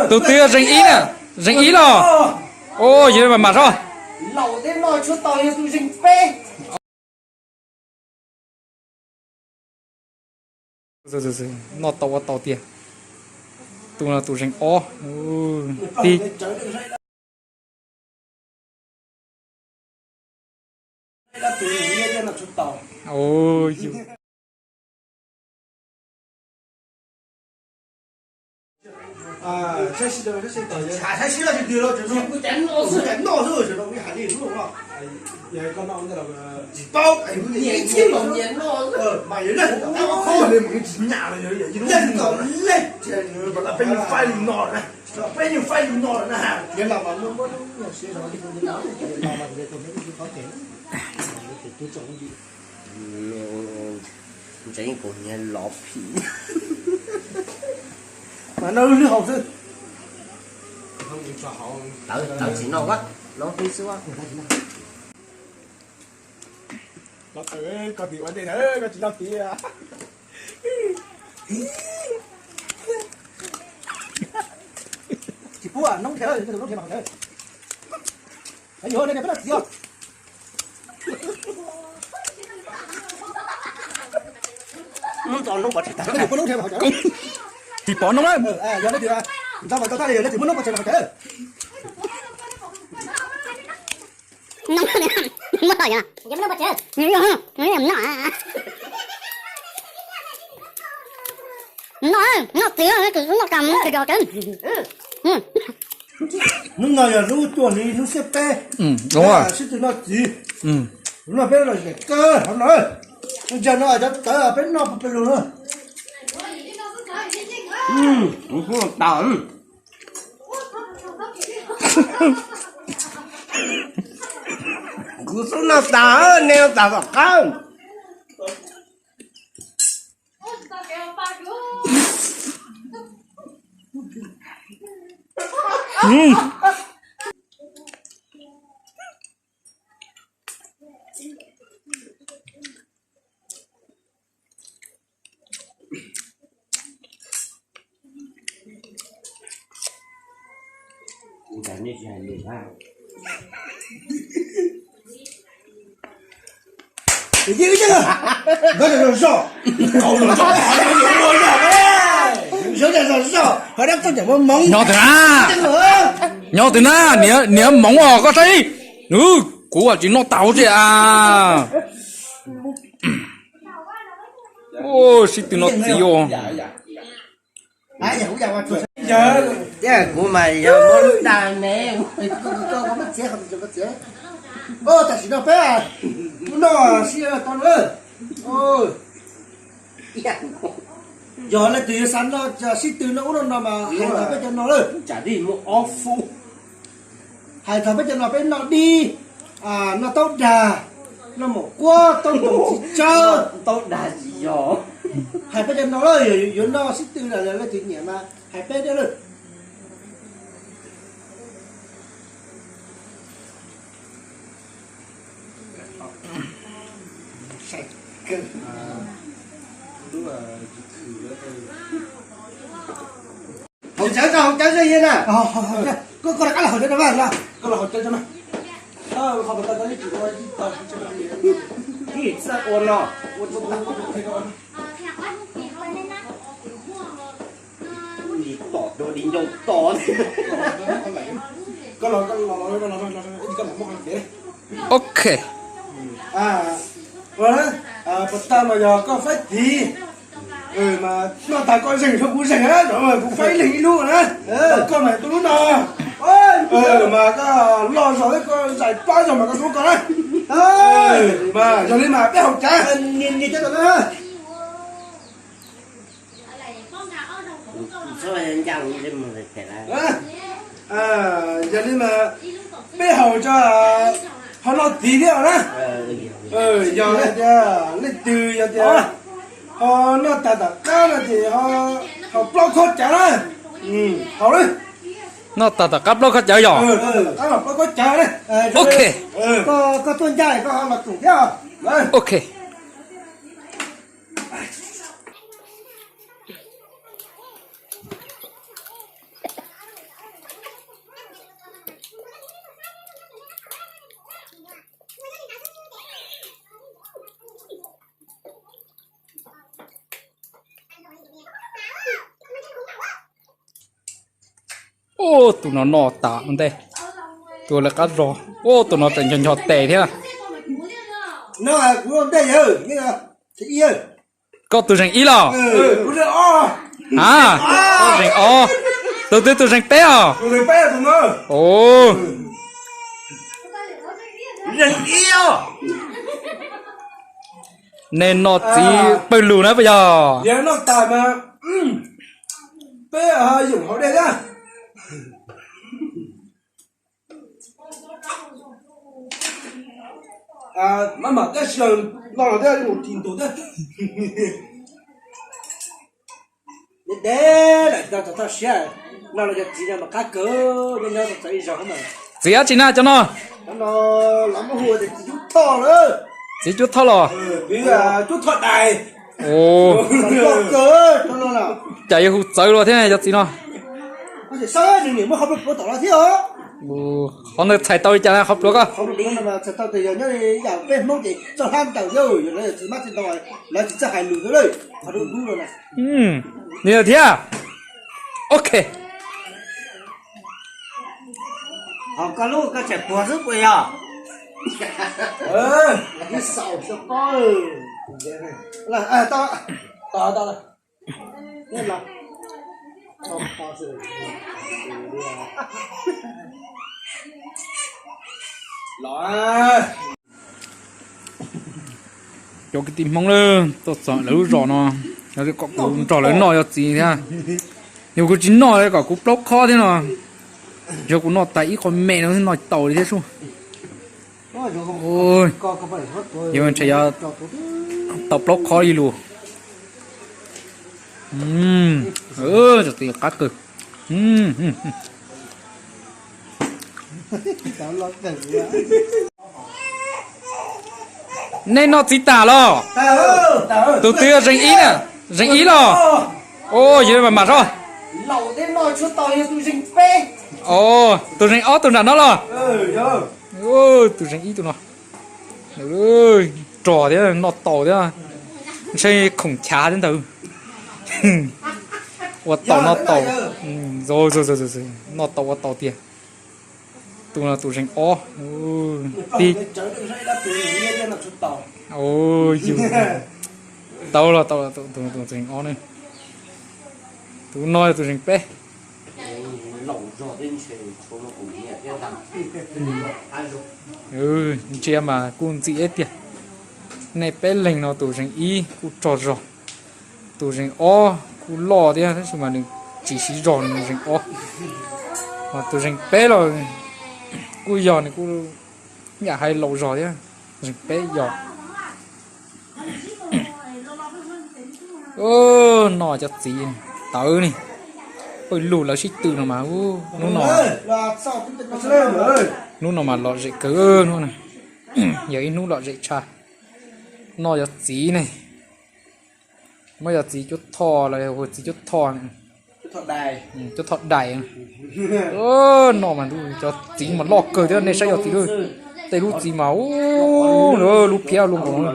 Tus twg zeeg ib na? Zeeg ib los? Ua, yog mam mam soj. Noj tau ua tau tiag. Tus no tus zeeg ob. Tig. Peb yeej faib li no na. Ntseeg kuv niag lov phim. Mas no lwj haus xwb. Tawv tsis noj, noj hwj xwb. Los tawm koj tim ua ntej na, koj tsis noj tiag. Tsis pub noob thiab, noob thiab mas. Yuav peb noj txiv os. Tsis pov noob na. Yog leej twg ntxov mas tau tag li, yog leej twg muab noob pov tseg mas qhov tsev. Noob, muab tau yog. Noj, noj txiv, noj kam, noj kam. Hnub no yog hnub tuaj li hnub xiab peb, sib tw noj txiv. Hnub no peb los zem kawg hauv no. Ntawm no cov tawv peb noj pes lug na. Kuv xub noj tas, nej noj tas tom qab. Nyob twg na? Nyob twg na? Niam, niam hmoov os, koj saib. Kuv tsis noj tau tsi a. Sib tw noj txiv os. Tiag, kuv mas yog muab lub dag me. Tam sim no peb noj sib tau na. Yog leej twg yuav xav noj sib tw noj ub noj no mas hais txog peb cov no lawm. Tsam dij muaj ob fub. Hais txog peb cov no peb noj dib, noj taub dag, noj maum kuab, taub ntoos txiv tsawb. Taub dag tsis yog. Hais peb cov no lawm, yuav noj sib tw na, leej twg nyiam mas hais peb thiab lawm. Haus cawv tso, haus cawv zej na. Koj rov qab los haus cawv rau mas, koj los haus cawv tso mas. Ib txawj ua no. Tom tus di ncoo tom. Ok. Puas tau mas yog koj faib tid mas noj tas koj zeeg rau kuv zeeg na, kuv faib ib leeg ib lub na. Koj mas tus lub no mas koj loj zog thiab koj zais plab zog mas koj hlub koj na. Mas yog li mas peb haus cawv. Yog li mas peb haus tso, ho noj txiv thiab na. Yog hais tias leej twg yog tias ho noj tas tom qab no ces ho plaub khob cawv na. Haus li. Noj tas tom qab plaub khob cawv yog? Tom qab plaub khob cawv na. Ok. Koj tuaj ncaj koj ho los txoom thiab. Ok. Tus no noj tas ua ntej, tus lawv qab zos. Tus no tseem ncho ncho tes thiab. Koj tus zeem ib los? A, koj zeem ob. Tus twg tus zeem peb os? Nej noj txiv pawg lug na puas yog? Txiv dab tsi na cov no? Txiv Cuab Thoj los? Cas yuav hu txawv luaj thiab cov txiv no. Qhov ntawd txhais tau li cas qhov pluav koj? Nws thiab. Ok. Cov kwv tij Hmoob na, tuaj txog lawv lub zos no, kom kuv nrog lawv noj yog txiv thiab. Yog kuv tsis noj kom kuv plaub khob thiab no. Yog kuv noj tas ib qho me no noj tau li thiab sub. Yog ntshe yog tau plaub khob li lus. Cov txiv qab kawg. Nej noj txiv tas los? Tus twg zeem ib na? Zeem ib los? Yog mam mam soj. Tus zeem ob tus nram no los? Tus zeem ib tus no. Rog thiab noj tau thiab. Ntshe khoom chav thiab ntawd. Ua tau noj tau. Noj tau ua tau tiag. Tus no tus zeem ob. Tig. Tau los tau, tus zeem ob ne. Tus no yog tus zeem peb. Ntsia mas kuj ntxim ib tiag. Nej peb leeg no tus zeem ib kuj rog zog, tus zeem ob kuj loj thiab tab sis mas nws tsis siv zog nws zeem ob. Tus zeem peb los kuj yog nws kuj yam hais laus zog thiab. Zeem peb yog noj cov txiv tawv ne. Pawg lug lawv sib tw no mas hnub no, hnub no mas lom zem kawg hnub. Yog ib hnub lom zem tshaj. Noj cov txiv ne. Muab cov txiv cuab thoj los hu txiv cuab thoj, cuab thoj dais. Noj mas cov txiv mas loj kawg thiab nej saib cov txiv, tej lub txiv mas lub phiab luaj nkaus no.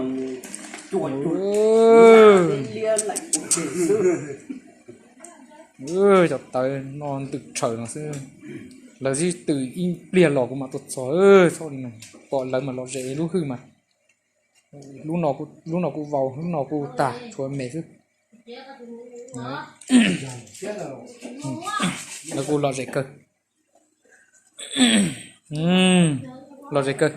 Cov tawv no ntws tshaws no xwb. Lawv sib tw ib pliag los kuv mam tuaj txog. Txhob li no, pom lawv mas lom zem lub hwj mas. Lub no kuj vau, lub no kuj tag, tshuav me xwb. Lawv kuj lom zem kawg. Lom zem kawg.